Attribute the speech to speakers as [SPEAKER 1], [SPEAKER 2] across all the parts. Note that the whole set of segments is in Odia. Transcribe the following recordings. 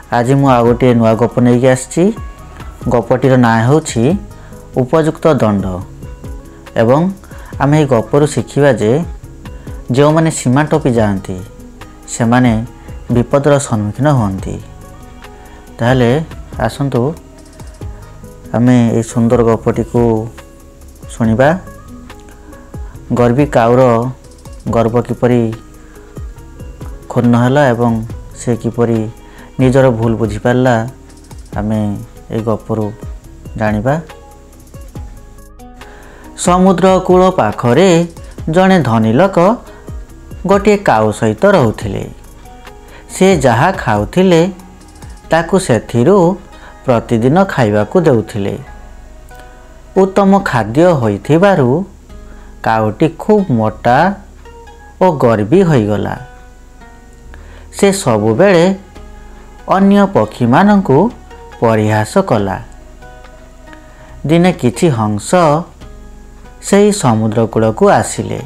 [SPEAKER 1] ଆଜି ମୁଁ ଆଉ ଗୋଟିଏ ନୂଆ ଗପ ନେଇକି ଆସିଛି। ଗପଟିର ନାଁ ହେଉଛି ଉପଯୁକ୍ତ ଦଣ୍ଡ। ଏବଂ ଆମେ ଏହି ଗପରୁ ଶିଖିବା ଯେ ଯେଉଁମାନେ ସୀମା ଟପି ଯାଆନ୍ତି ସେମାନେ ବିପଦର ସମ୍ମୁଖୀନ ହୁଅନ୍ତି। ତାହେଲେ ଆସନ୍ତୁ ଆମେ ଏହି ସୁନ୍ଦର ଗପଟିକୁ ଶୁଣିବା। ଗର୍ବୀ କାଉର ଗର୍ବ କିପରି କ୍ଷୁଣ୍ଣ ହେଲା ଏବଂ ସେ କିପରି ନିଜର ଭୁଲ ବୁଝିପାରିଲା, ଆମେ ଏହି ଗପରୁ ଜାଣିବା। ସମୁଦ୍ର କୂଳ ପାଖରେ ଜଣେ ଧନୀ ଲୋକ ଗୋଟିଏ କାଉ ସହିତ ରହୁଥିଲେ। ସେ ଯାହା ଖାଉଥିଲେ ତାକୁ ସେଥିରୁ ପ୍ରତିଦିନ ଖାଇବାକୁ ଦେଉଥିଲେ। ଉତ୍ତମ ଖାଦ୍ୟ ହୋଇଥିବାରୁ କାଉଟି ଖୁବ୍ ମୋଟା ଓ ଗର୍ବୀ ହୋଇଗଲା। ସେ ସବୁବେଳେ ଅନ୍ୟ ପକ୍ଷୀମାନଙ୍କୁ ପରିହାସ କଲା। ଦିନେ କିଛି ହଂସ ସେହି ସମୁଦ୍ର କୂଳକୁ ଆସିଲେ।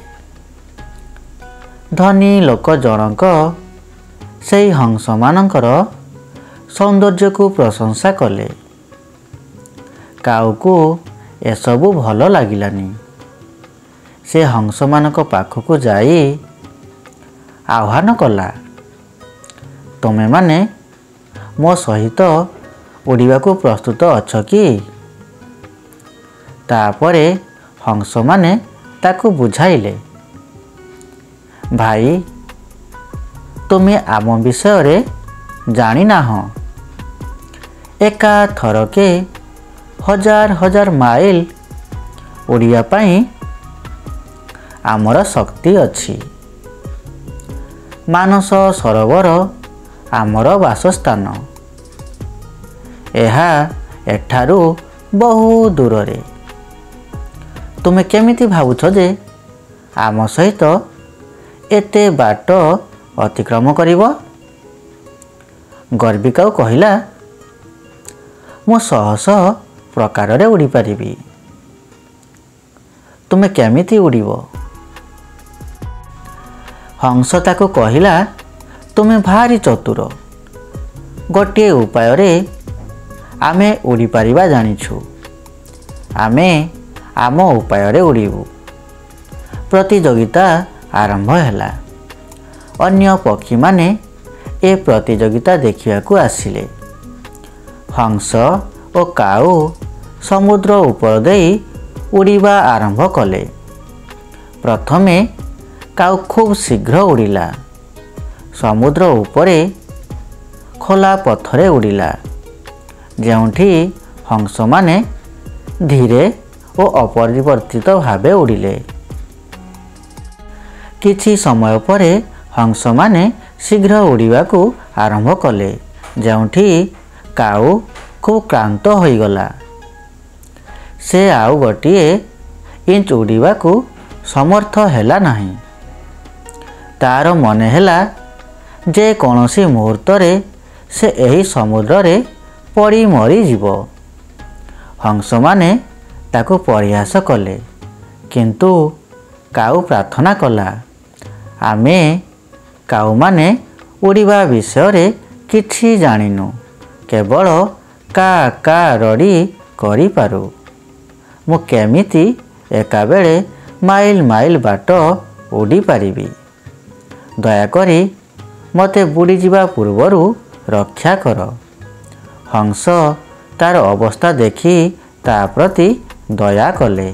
[SPEAKER 1] ଧନୀ ଲୋକ ଜଣକ ସେହି ହଂସମାନଙ୍କର ସୌନ୍ଦର୍ଯ୍ୟକୁ ପ୍ରଶଂସା କଲେ। କାଉକୁ ଏସବୁ ଭଲ ଲାଗିଲାନି। ସେ ହଂସମାନଙ୍କ ପାଖକୁ ଯାଇ ଆହ୍ୱାନ କଲା, ତୁମେମାନେ ମୋ ସହିତ ଉଡ଼ିବାକୁ ପ୍ରସ୍ତୁତ ଅଛ କି? ତାପରେ ହଂସମାନେ ତାକୁ ବୁଝାଇଲେ, ଭାଇ, ତୁମେ ଆମ ବିଷୟରେ ଜାଣିନାହଁ। ଏକାଥରକେ ହଜାର ହଜାର ମାଇଲ ଉଡ଼ିବା ପାଇଁ ଆମର ଶକ୍ତି ଅଛି। ମାନସ ସରୋବର ଆମର ବାସସ୍ଥାନ। ଏହା ଏଠାରୁ ବହୁ ଦୂରରେ। ତୁମେ କେମିତି ଭାବୁଛ ଯେ ଆମ ସହିତ ଏତେ ବାଟ ଅତିକ୍ରମ କରିବ? ଗର୍ବୀ କାଉ କହିଲା, ମୁଁ ଶହ ଶହ ପ୍ରକାରରେ ଉଡ଼ିପାରିବି। ତୁମେ କେମିତି ଉଡ଼ିବ? ହଂସ ତାକୁ କହିଲା, ତୁମେ ଭାରି ଚତୁର। ଗୋଟିଏ ଉପାୟରେ ଆମେ ଉଡ଼ିପାରିବା ଜାଣିଛୁ। ଆମେ ଆମ ଉପାୟରେ ଉଡ଼ିବୁ। ପ୍ରତିଯୋଗିତା ଆରମ୍ଭ ହେଲା। ଅନ୍ୟ ପକ୍ଷୀମାନେ ଏ ପ୍ରତିଯୋଗିତା ଦେଖିବାକୁ ଆସିଲେ। ହଂସ ଓ କାଉ ସମୁଦ୍ର ଉପର ଦେଇ ଉଡ଼ିବା ଆରମ୍ଭ କଲେ। ପ୍ରଥମେ କାଉ ଖୁବ୍ ଶୀଘ୍ର ଉଡ଼ିଲା। ସମୁଦ୍ର ଉପରେ ଖୋଲା ପଥରେ ଉଡ଼ିଲା, ଯେଉଁଠି ହଂସମାନେ ଧୀରେ ଓ ଅପରିବର୍ତ୍ତିତ ଭାବେ ଉଡ଼ିଲେ। କିଛି ସମୟ ପରେ ହଂସମାନେ ଶୀଘ୍ର ଉଡ଼ିବାକୁ ଆରମ୍ଭ କଲେ, ଯେଉଁଠି କାଉ ଖୁବ୍ କ୍ଳାନ୍ତ ହୋଇଗଲା। ସେ ଆଉ ଗୋଟିଏ ଇଞ୍ଚ ଉଡ଼ିବାକୁ ସମର୍ଥ ହେଲା ନାହିଁ। ତାର ମନେ ହେଲା ଯେ କୌଣସି ମୁହୂର୍ତ୍ତରେ ସେ ଏହି ସମୁଦ୍ରରେ ପଡ଼ି ମରିଯିବ। ହଂସମାନେ ତାକୁ ପରିହାସ କଲେ, କିନ୍ତୁ କାଉ ପ୍ରାର୍ଥନା କଲା, ଆମେ କାଉମାନେ ଉଡ଼ିବା ବିଷୟରେ କିଛି ଜାଣିନୁ, କେବଳ କା କା ରଡ଼ି କରିପାରୁ। ମୁଁ କେମିତି ଏକାବେଳେ ମାଇଲ ମାଇଲ ବାଟ ଉଡ଼ିପାରିବି? ଦୟାକରି ମୋତେ ବୁଡ଼ିଯିବା ପୂର୍ବରୁ ରକ୍ଷା କର। ହଂସ ତାର ଅବସ୍ଥା ଦେଖି ତା ପ୍ରତି ଦୟା କଲେ।